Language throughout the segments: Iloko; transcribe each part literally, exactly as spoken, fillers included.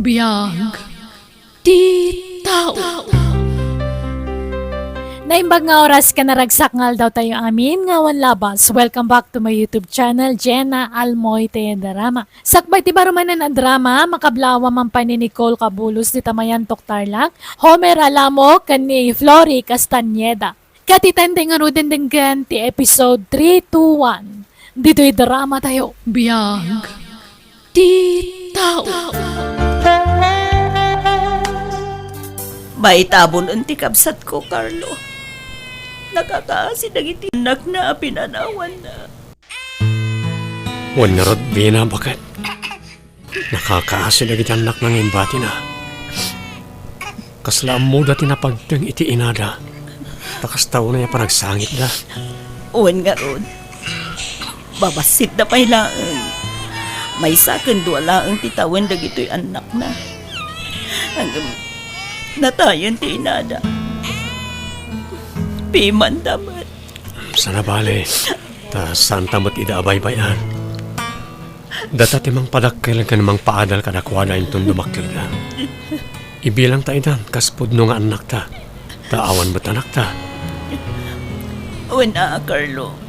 Biag ti tao. Naimbag nga oras ken naragsak nga aldaw tayo amin nga awan labas. Welcome back to my YouTube channel, Jenna Almoy Teledrama. Sakbay ti baro manen a drama, makablaawam man pay ni Nicole Cabulos dita Mayantok Tarlac, Homer Alamo, ken ni Flory Castañeda. Ket ita ngaruden denggen ti episode three two one. Ditoy drama tayo. Biag ti tao. Maitabon ti kabsatko, Carlo. Nakakaasi dagiti annakna a pinanawanna. Wen ngarud, Vina, baket? Nakakaasi dagiti annakna nga imbatina. Kasla ammoda ti napagteng iti inada, ta kasta unay a panagsangitda. Wen ngarud, babassitda pay laeng. Maysa ken dua laeng ti tawen dagitoy annakna. Ngem natayen ti inada. Pimanda met. Saan a bale, ta saanta met ida a baybay-an. Data ti mangpadakkel ken mangpaadal kadakuada inton dumakkelda. Ibilangta idan kas pudno nga annakta, ta awan met anakta. Wen a, Carlo.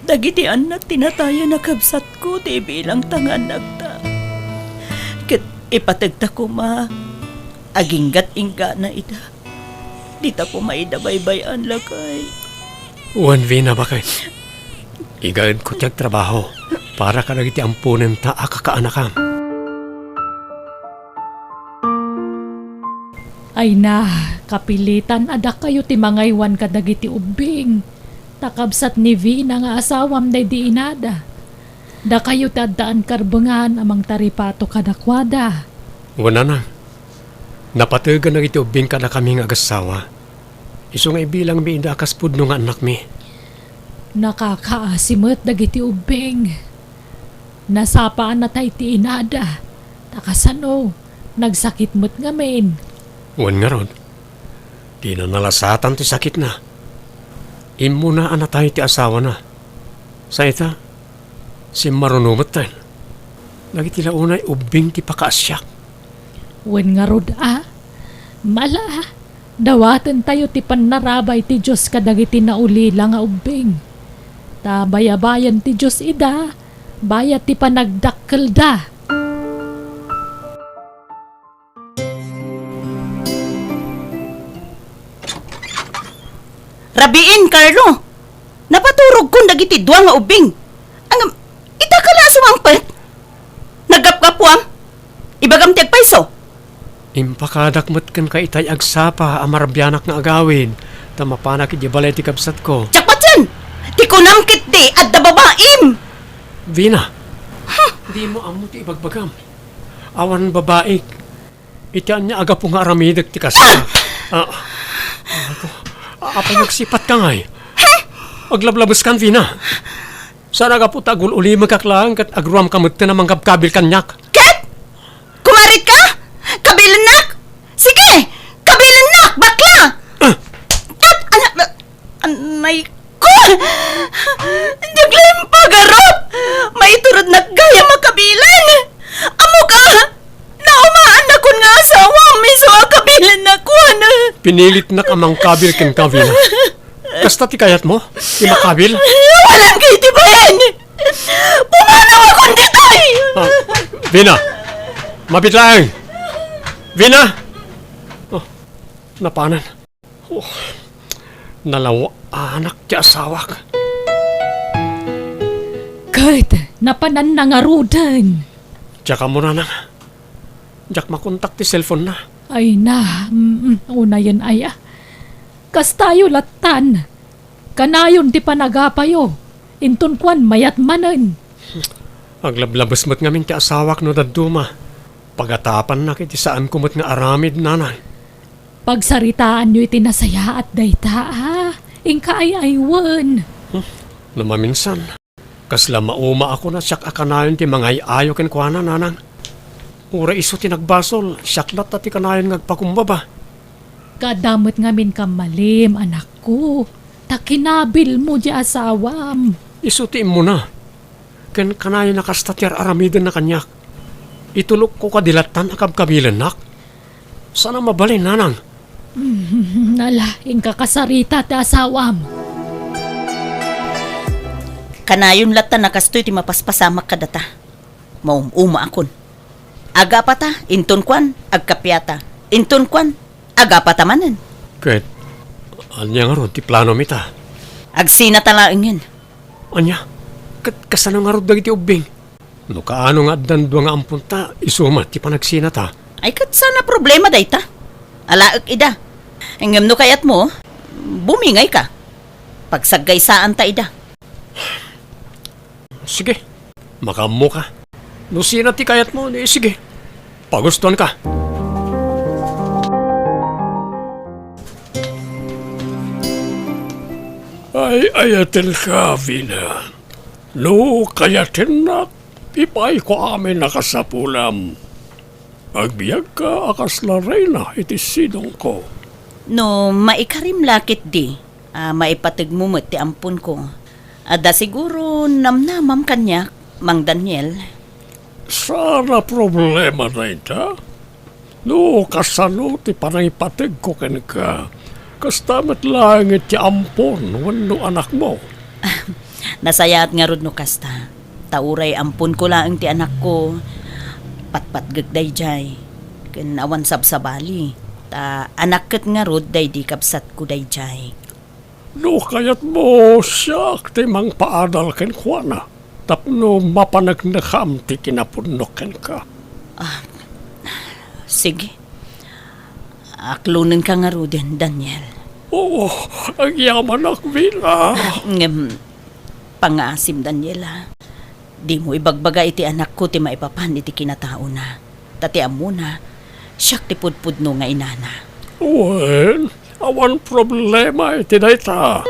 Dagiti annak ti natayen a kabsatko ti ibilangta nga annakta. Ket ipategta koma, aginggat-inggana ida. Dita koma ida baybay-an, lakay. Wen, Vina, baket? Igaedko ti agtrabaho para kadagiti amponenta a kakaanakam. Ay na, kapilitan a dakayo ti mangaywan kadagiti ubbing. Ta kabsat ni Vina nga asawam daydi inada. Dakayo ti addaan karbengan a mangtaripato kadakuada. Wen, nanang, napategan dagiti ubbing kadakami nga agassawa. Isu nga ibilangmi ida a kas pudno nga annakmi. Nakakaasi met dagiti ubbing. Nasapa a natay ti inada. Ta kasano, nagsakit met ngamin. Wen ngarud, dina nalasatan ti sakitna. Immuna a natay ti asawana. Sa ita, simmaruno metten. Dagiti la unay ubbing ti pakaasiak. Wen ngarud a, mala, dawatentayo ti pannarabay ti Dios kadagiti naulila nga ubbing. Ta bayabayan ti Dios ida, bayat ti panagdakkelda. Rabiin, Carlo! Napaturogkon dagiti dua nga ubbing. Ngem, ita ka la a sumangpet? Naggapgapuam? Ibagam ti agpayso. Impakadak met kenka itay agsapa a marabianak nga agawid, ta mapanak idiay balay ti kabsatko. Diak patien! Ti kunam ketdi, adda babaim! Vina, dimo ammo ti ibagbagam. Awan babaik. Iti ania a gapu nga aramidek ti kasta? Ah, ako, apay nagsipatkan ngay? Aglablabeskan, Vina. Saan a gapu ta agul-ulimekak laeng ket agruamka metten a mangkabkabil kaniak. Ket? Kumaritka? Kabilennak? Sige! Kabilennak, bakla! Ah! Ket, ana-, Anay ko! Diak la impagarup! Maiturod nak gayam a kabilen! Ammoka! Naumaannakon nga asawam isu a kabilennak, kuana! Pinilitnak a mangkabil kenka, Vina. Kasta ti kayatmo? Ti makabil? Awanan kay ti bain! Pumanawakon ditoy! Ah, Vina! Mabiit laeng! Vina! Oh, napanan. Oh, nalawaanak ti asawak. Ket napananna ngaruden. Diak ammo, nanang. Diak makontak ti cellphone-na. Ay na, mm, unayen aya. Kastayo lattan. Kanayon ti panagapayo. Inton kuan, mayat manen. Aglablabes met ngamin ti asawak no dadduma. Pagatapannak iti saanko met nga aramid, nanang. Pagsaritaanyo iti nasayaat dayta, a? Inka ay-aywen. Hmm, no maminsan, kasla maumaakon a siak a kanayon ti mangay-ayo kenkuana, nanang. Uray isu ti nagbasol, siak latta ti kanayon nga agpakumbaba. Kaadda met ngamin kammalim, anakko, ta kinabilmo diay asawam. Isu ti immuna. Ken kanayon a kasta ti ar-aramidenna kaniak. Itulokko kadi lattan a kabkabilennak? Saan a mabalin, nanang. Mm, ala, inka kasarita ti asawam. Kanayon lattan a kastoy ti mapaspasamak kadata. Maum-umaakon. Agapata, inton kuan, agkapiata. Inton kuan, agapata manen. Ket, ania ngarud ti planom ita? Agsinata laengen. Ania? Ket kasano ngarud dagiti ubbing? No kaano nga addan dua nga amponta, isu met ti panagsinata. Ay, ket saan a problema dayta? Alaek ida. Ngem no kayatmo, bumingayka. Pagsaggaysaan ta ida. Sige, makaammoka. No sina ti kayatmo, ni sige. Pagustuanka. Ay, ayatenka, Vina. No kayatennak, ipaayko amin a kasapulam. Agbiagka a kasla reyna iti sidongko. No maikarim la ketdi a maipategmo met ti amponko, adda siguro namnamam kaniak, Mang Daniel. Saan a problema dayta? No kasano ti panangipategko kenka, kasta met laeng iti ampon wenno anakmo. Nasayaat ngarud no kasta. Ta uray amponko laeng ti anakko, patpatgek daydiay, ken awan sabsabali, ta anak ket ngarud daydi kabsatko daydiay. No kayatmo, siak ti mangpaadal kenkuana tapno mapaneknekam ti kinapudno kenka. Ah, sige. Aklonenka ngaruden, Daniel. Oo, agyamanak, Vina. Ngem, pangaasim, Daniel, a. Dimo ibagbaga iti anakko ti maipapan iti kinataona. Ta ti ammona, siak ti pudpudno nga inana. Wen, awan problema iti dayta.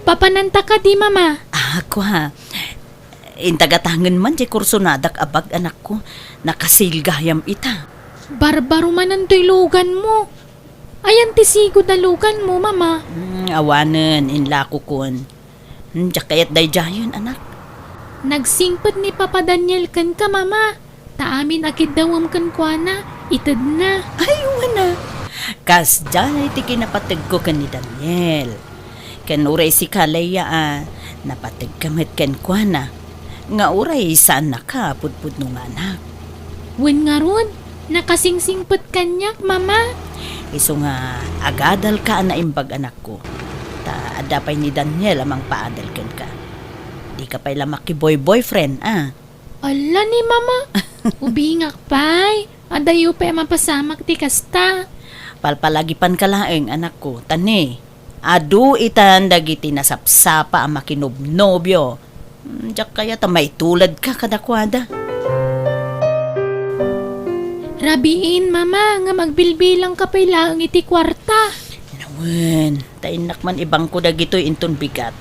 Papananta kadi, Mama? Ah, kua. Intagatangen man diay kursonadak a bag, anakko. Nakasil gayam ita. Barbaro manen toy luganmo. Ayan ti sigud a luganmo, Mama? Hmm, awanen, inlakokon. Hmm, diak kayat daydiayen, anak. Nagsingpet ni Papa Daniel kenka, Mama. Ta amin a kiddawem kenkuana, itedna. Ay, wen a. Kasdiay ti kinapategko ken ni Daniel. Ken uray sika, Leia, a, napategka met kenkuana. Nga uray saannaka a pudpudno nga anak. Wen ngarud, nakasingsingpet kaniak, Mama. Isu nga agadalka a naimbag, anakko. Ta adda pay ni Daniel a mangpaadal kenka. Dika pay la makiboy-boyfriend, a. Ala ni Mama, ubingak pay. Adayo pay a mapasamak ti kasta. Palpalagipanka laeng, anakko, ta ne, adu itan dagiti nasapsapa a makinobnobio. Hmm, diak kayat a maituladka kadakuada. Rabiin, Mama, ngem agbilbilangka pay laeng iti kuarta. Wen, ta innak man ibangko dagitoy inton bigat.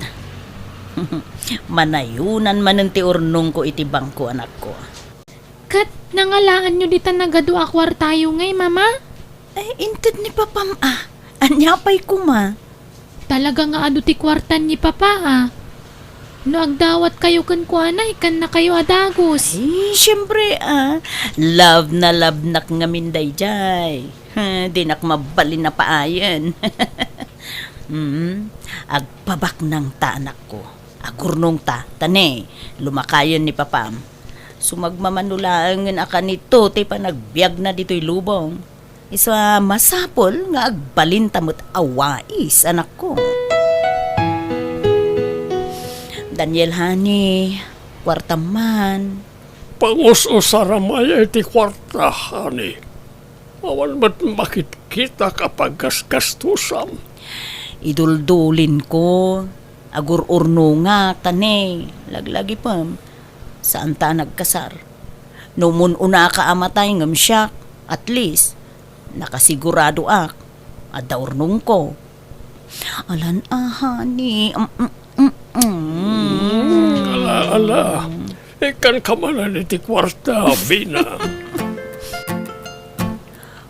Manayonan manen ti urnongko iti bangko, anakko. Ket nangalaanyo dita nagadu a kuartayo ngay, Mama? Ay, inted ni Papam a. Ania pay koma? Talaga nga adu ti kuartan ni Papa a. No agdawatkayo kenkuana, ikkannakayo a dagus. Ay, siempre a. Love na love nak ngamin daydiay. Ha, dinak mabalin a paayen. Mm, agpabaknangta, anakko. Agurnongta, ta ne, lumakayen ni Papam. Sumagmamano laengen a kanito ti panagbiagna ditoy lubong. Isu a masapul nga agbalinta met a wais, anakko. Daniel, honey, kuartam man. Pangus-usaram aya iti kuarta, honey. Awan met makitkitak a paggasgastusam. Iduldulinko, agur-urnongak, ta ne, laglagipem, saanta a nagkasar. No umun-unaka a matay ngem siak, at least, nakasiguradoak, adda urnongko. Alan a, honey. Mm, mm, mm, mm. Mm, ala, ala. Ikkanka manen iti kuarta, Vina.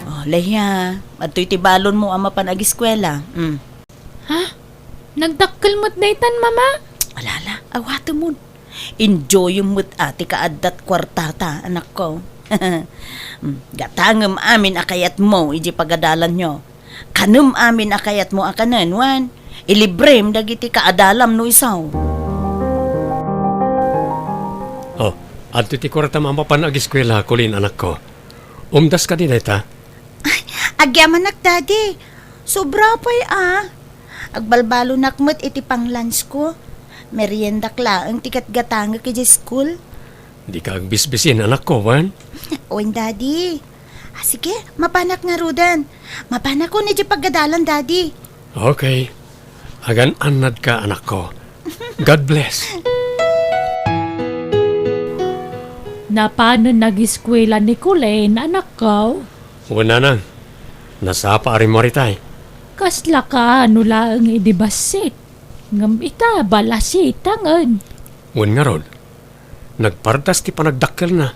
Oh, Leia, adtoy ti balonmo a mapan agiskuela. Mm. Ha? Nagdakkel met daytan, Mama? Ala, ala, awatemon. Enjoyem met a ti kaaddat kuartata, anakko. Mm, gatangem amin a kayatmo iti pagadalanyo. Kanem amin a kayatmo a kanen, wen, ilibrem dagiti kaadalam no isu. Oh, adto ti kuartam a mapan agiskuela, Colleen, anakko. Umdas kadi dayta? Ay, agyamanak, Daddy. Sobra pay, a. Agbalbalonak met iti pang-lunchko. Meriendak laeng ti gatgatangek idiay school. Dika agbisbisin, anakko, wen? Wen, Daddy. Ah, sige, mapanak ngaruden. Mapanakon idiay pagadalan, Daddy. Okay. Agan-annadka, anakko. God bless. Napanen agiskuela ni Colleen, anakko? Wen, nanang. Nasapa a rimmuar itay. Kasla kaano laeng idi bassit. Ngem ita, balasitangen. Wen ngarud, nagpardas ti panagdakkelna.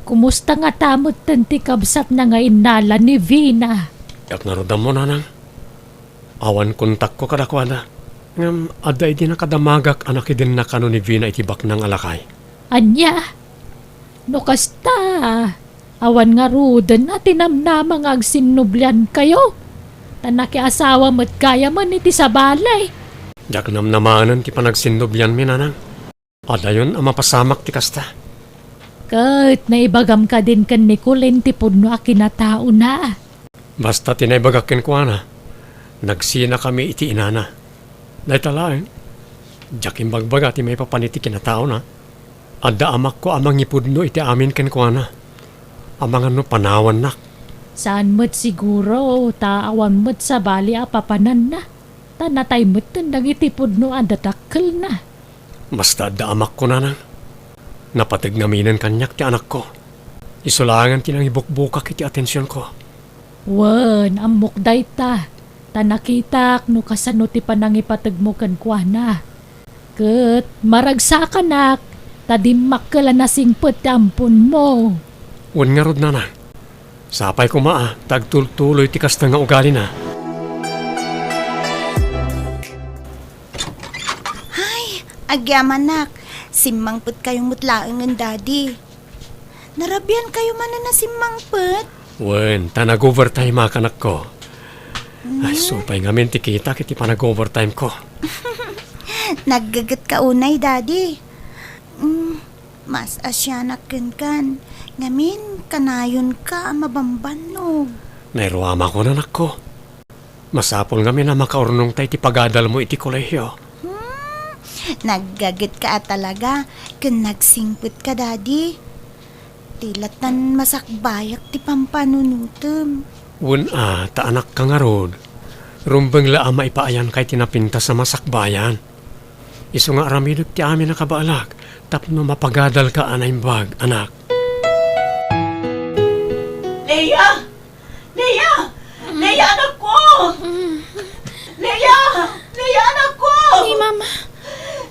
Kumusta ngata metten ti kabsatna nga innala ni Vina? Diak ngarud ammo, nanang. Awan kontakko kadakuada. Ngem adda idi nakadamagak a nakidenna kano ni Vina iti baknang a lakay. Ania? No kasta, awan ngaruden a tinamnama nga agsinnubliankayo. Ta nakiasawa met gayamen iti sabali. Diak namnamanen ti panagsinnublianmi, nanang. Adayon a mapasamak ti kasta. Ket naibagam kadin ken ni Colleen ti pudno a kinataona? Basta ti naibagak kenkuana, nagsinakami iti inana. Dayta laeng, diak imbagbaga ti maipapan iti kinataona. Adda amakko a mangipudno iti amin kenkuana. Amangan no panawannak. Saan met siguro, ta awan met sabali a papananna. Ta natay metten dagiti pudno a dadakkelna. Basta adda amakko, nanang. Napateg ngaminen kaniak ti anakko. Isu laengen ti nangibukbukak iti atensionko. Wen, ammok dayta. Ta nakitak no kasano ti panangipategmo kenkuana. Ket maragsakanak, ta dimmakkel a nasingpet ti amponmo. Wen ngarud, nanang. Sapay koma a, ta agtultuloy ti kasta nga ugalina. Ay, agyamanak, simmangpetkayo met laengen, Daddy. Narabiankayo manen a simmangpet? Wen, ta nag-overtime-ak, anakko. Ay, hmm, supay ngamin ti kitak iti panag-overtime-ko. Naggegetka unay, Daddy. Mm, mas asianak kenkan. Ngamin, kanayonka a mabambannog. Nairuamako, anakko. Masapul ngamin a makaurnongta iti pagadalmo iti kolehio. Hmm, naggagetka a talaga ken nagsingpetka, Daddy. Ti latan masakbayak ti pampanunotem. Wen a, ta anakka ngarud. Rumbeng la a maipaayanka iti napintas a masakbayan. Isu nga aramidek ti amin a kabaelak tapno mapagadalka a naimbag, anak. Leia! Leia! Leia, anakko! Leia! Leia, anakko! Ni Mama.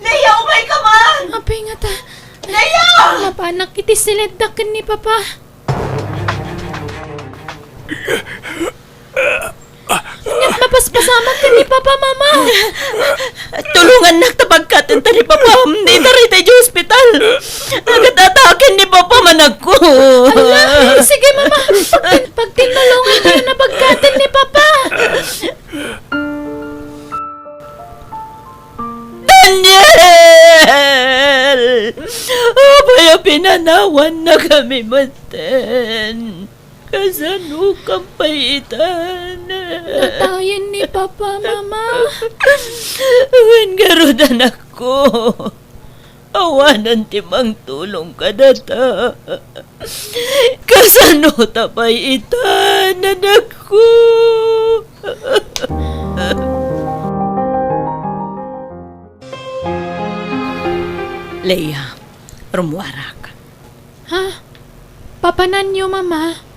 Leia, umayka man! Apay ngata. Leia! Mapanak iti siledda ken ni Papa. Ket mapaspasamak ken ni Papa, Mama. Tulongannak ta pagkaten ta ni Papam. Ita ditoy ospital. Agat-ataken ni Papam, anakko. Ala, sige, Mama. Pagtin-, pagtinnulongankayo na pagkaten ni Papa. Daniel! Apay a pinanawannakami metten? Kasano ka pay itan? Natayen ni Papa, Mama. Wen ngarud, anakko. Awanen ti mangtulong kadata. Kasano ta pay itan, anakko? Leia, rummuarak. Ha? Papananyo, Mama?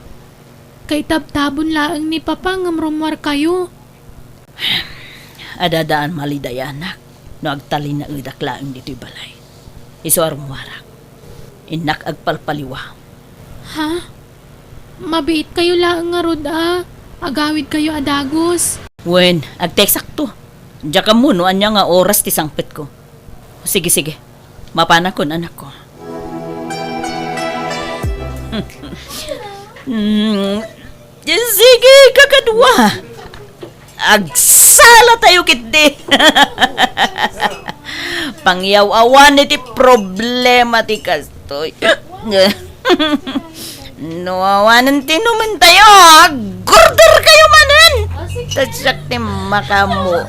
Kaitabtabon laeng ni Papa ngem rummuarkayo. Adda daan malidayanak no agtalinaedak laeng ditoy balay. Isu a rummuarak. Innak agpalpaliwa. Ha? Mabiitkayo laeng ngarud a agawidkayo a dagus. Wen, agteksakto. Diak ammo no ania nga oras ti sangpetko. Sige, sige. Mapanakon, anakko. Mm, sige, kakadua. Agsala tayo ketdi. Pangyaw-awan iti problema ti kastoy. No awanen ti inumen tayo, agorder kayo manen. Ta siak ti makaammo.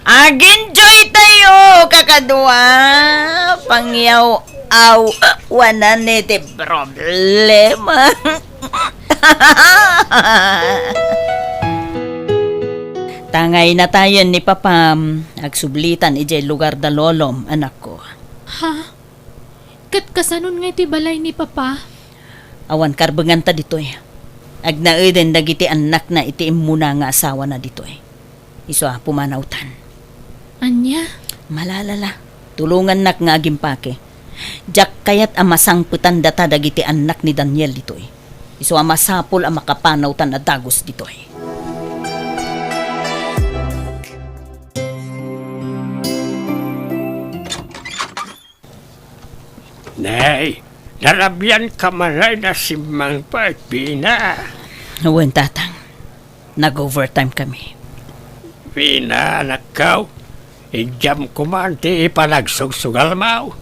Ag-enjoy tayo, kakadua. Pangyaw-awanan iti problema. Tangay natayen ni Papam, agsublitan idiay lugar da Lolom, anakko. Ha? Ket kasanon nga iti balay ni Papa? Awan karbenganta ditoy. Agnaeden dagiti annakna iti immuna nga asawana ditoy. Isu a pumanawtan. Ania? Malalala, tulongannak nga agimpake. Diak kayat a masangpetan data dagiti annak ni Daniel ditoy. Isu a masapul a makapanawtan a dagus ditoy. Nay, narabian ka man a simmangpet, Bina. Wen, Tatang. Nag-overtime kami. Bina, anakko, idiam koma ti panagsugsugalmo.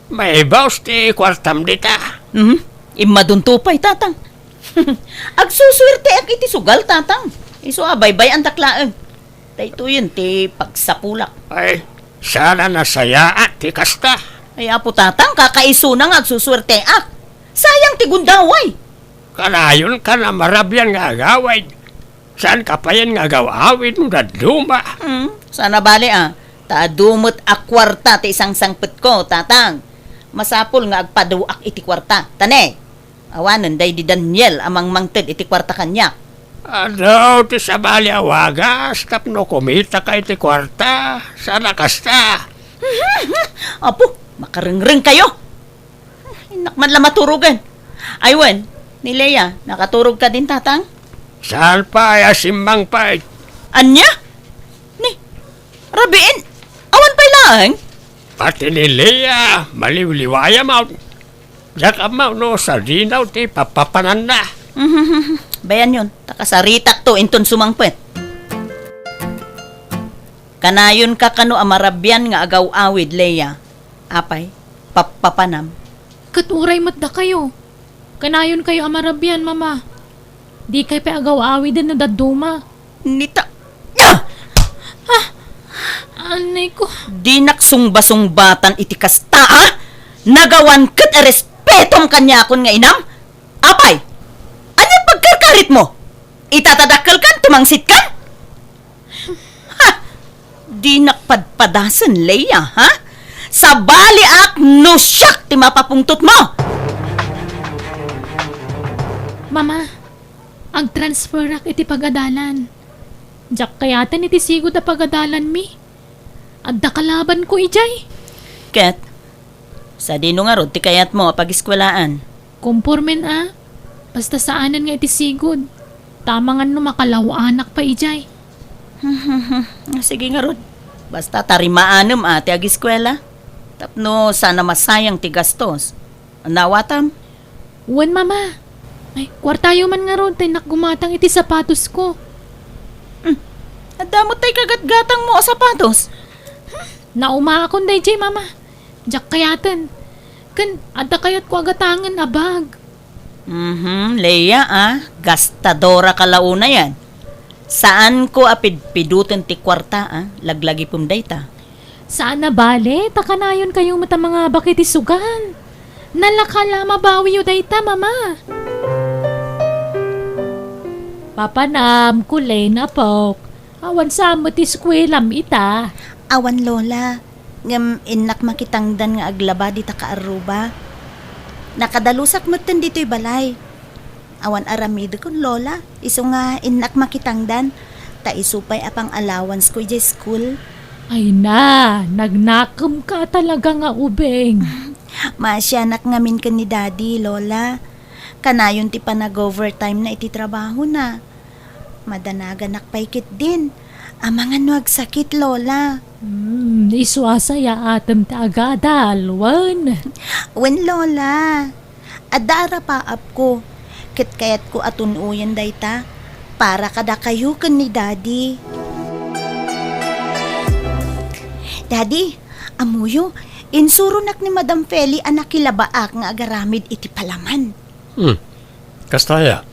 Maibus ti kuartam dita. Mhm. Immadunto pay, Tatang. Agsusuerteak iti sugal, Tatang. Isu a baybay-andak laeng. Daytoyen ti pagsapulak. Ay, saan a nasayaat ti kasta. Ay, Apo Tatang, kakaisuna nga agsusuerteak. Sayang ti gundaway. Kanayon ka a marabian nga agawid. Saan ka payen nga agaw-awid no dadduma? Hmm, saan a bale a. Ta adu met a kuarta ti isangsangpetko, Tatang. Masapul nga agpaduak iti kuarta. Ta ne, awanen daydi Daniel a mangmangted iti kuarta kaniak. Adu ti sabali a wagas tapno kumitaka iti kuarta. Saan a kasta? Apo, makarengreng kayo. Innak man la maturogen. Ay wen, ni Lea, nakaturog kadin, Tatang? Saan pay a simmangpet? Ania? Ni, rabiin, awan pay laeng? Pati ni Lea, maliwliwayam. Diak ammo no sadino ti papapananna. Bayanyon, ta kasaritakto inton sumangpet. Kanayonka kano a marabian nga agaw-awid, Lea. Apay, pappapanam. Ket uray met dakayo. Kanayonkayo a marabian, Mama. Dikay pay agaw-awiden no dadduma. Nita-, Ah! Ah! Anay ko. Dinak sungbasungbatan iti kasta, a? Nagawan ket a respetom kaniakon nga inam? Apay, ania pagkarkaritmo? Itatadakkelkan, tumangsitkan? Ha! Dinak padpadasen, Lea, ha? Sabaliak no siak ti mapapungtotmo! Mama, agtransferak iti pagadalan. Diak kayaten iti sigud a pagadalanmi. Adda kalabanko idiay. Ket, sadino ngarud ti kayatmo a pagiskuelaan? Kompormen a, basta saanen nga iti sigud. Tamangan no makalaw-anak pay idiay. Sige ngarud, basta tarimaanem a ti agiskuela. Tapno saan a masayang ti gastos. Nawatam? Wen, Mama. Ay, kuartayo man ngarud, ta innak gumatang iti sapatosko. Hmm. Adda met tay kagatgatangmo a sapatos? Naumaakon daydiay, Mama. Diak kayaten. Ken, adda kayatko a gatangen a bag. Mhm, Lea, a. Gastadora ka la unay, a. Saanko a pidpidoten ti kuarta, a. Laglagipem dayta. Saan a bale, ta kanayonkayo met a mangabak iti sugal. Nalaka la mabawiyo dayta, Mama. Papanam, Kulen, apok. Awan sa met ti eskuelam ita. Awan, Lola. Ngem innak makitangdan nga aglaba dita kaarruba. Nakadalusak metten ditoy balay. Awan aramidekon, Lola, isu nga innak makitangdan, ta isu pay a pang-allowancesko idiay school. Ay na, nagnakemka talaga nga ubing. Maasianak ngamin ken ni Daddy, Lola. Kanayon ti panag-overtime na iti trabahona. Madanaganak pay ketdin. Amangan no agsakit, Lola. Hmm, isu a sayaatem ti agadal, wen? Wen, Lola. Adda arapaapko. Ket kayatko a tun-oyen dayta para kadakayo ken ni Daddy. Daddy, ammoyo, insuronak ni Madam Feli a nakilabaak nga agaramid iti palaman. Hmm. Kasta aya?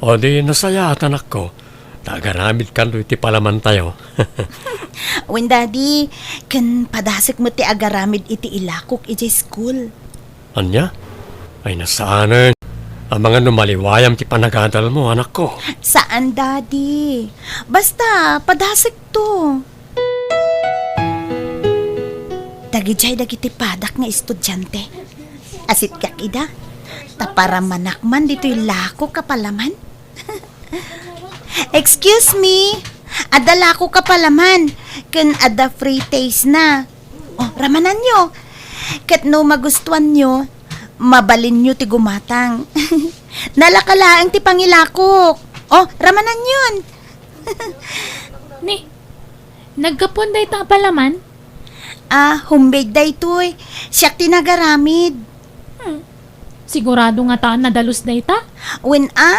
O di nasayaat, anakko, ta agaramidkanto iti palamantayo. Wen, Daddy, ken padasek met ti agaramid iti ilakok idiay school. Ania? Ay, nasaanen. Amangan no maliwayam ti panagadalmo, anakko. Saan, Daddy. Basta, padasekto. Dagidiay dagiti padak nga estudiante. Asitgak ida. Ta paramanak man ditoy lakok a palaman. Excuse me. Adda lakok a palaman. Ken adda free taste na. O, ramananyo. Ket no magustuanyo, mabalinyo ti gumatang. Nalaka laeng ti pangilakok. O, ramananyon. Ni, naggapuan dayta a palaman? Ah, homemade daytoy. Siak ti nagaramid. Hmm. Sigurado ngata a nadalus dayta? Wen a?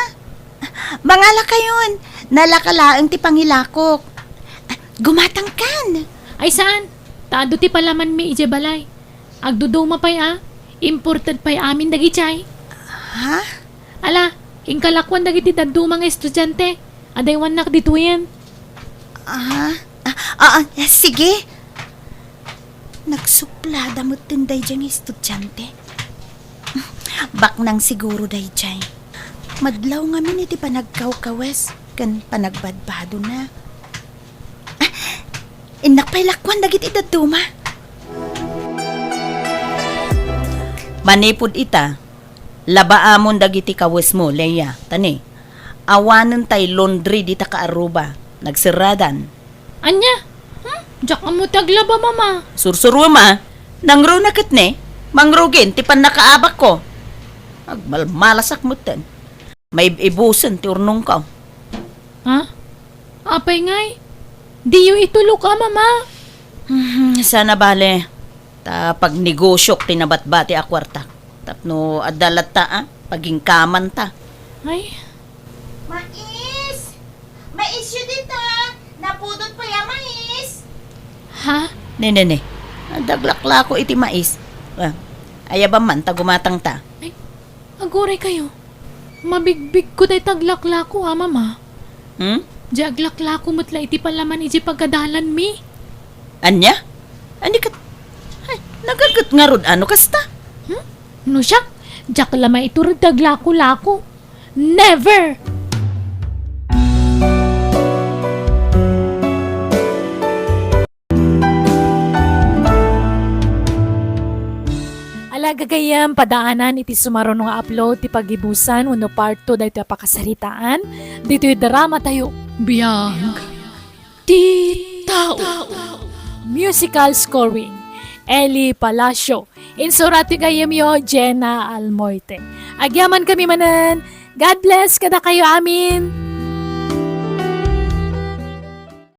Mangalakayon. Nalaka laeng ti pangilakok. Ah, gumatangkan. Ay saan? Ta adu ti palamanmi idiay balay. Agduduma pay a. Imported pay amin dagidiay. Ha? Ala, inkalakuan dagiti dadduma nga estudiante. Adaywannak ditoyen. Ah, ah, ah, ah, sige. Nagsuplada metten daydiay nga estudiante. Baknang siguro daydiay. Madlaw ngamin iti panagkawkawes ken panagbadbadona. Ah, innak pay lakuan dagiti dadduma. Manipud ita, labaamon dagiti kawesmo, Leia. Ta ni, awanen tay laundry dita kaaruba. Nagserradan. Ania? Hmm? Diak ammo ti aglaba, Mama. Sursuruem a. Nangruna ket ni, mangrugi ti pannakaabakko. Agmalmalasak metten. Maib-ibusen ti urnongko. Ha? Apay ngay? Diyo itulok a, Mama. Hmm, saan a bale. Ta pagnegosiok ti nabatbati a kuartak. Tapno adda latta a paginkamanta. Ay. Mais! Maisyo dita! Napudot pay a mais! Ha? Ne, ne, ne. Adda aglaklako iti mais. Ah, ayabam man ta gumatangta. Ay, aguray kayo. Mabigbigko dayta aglaklako a, Mama. Hmm? Diay aglaklako met la iti palaman idiay pagadalanmi. Ania? Ania ket? Ay, nagaget ngarud a no kasta? Hmm? No siak, diak la maiturod ti aglako-lako. Never! Ala, gagayyem, padaanan iti sumaruno nga upload ti pagibusan wenno part two daytoy a pakasaritaan ditoy dramatayo. Biag ti tao. Musical scoring, Eli Palacio. Insurat ti gayyemyo, Jenna Almoite. Agyamankami manen. God bless kadakayo amin.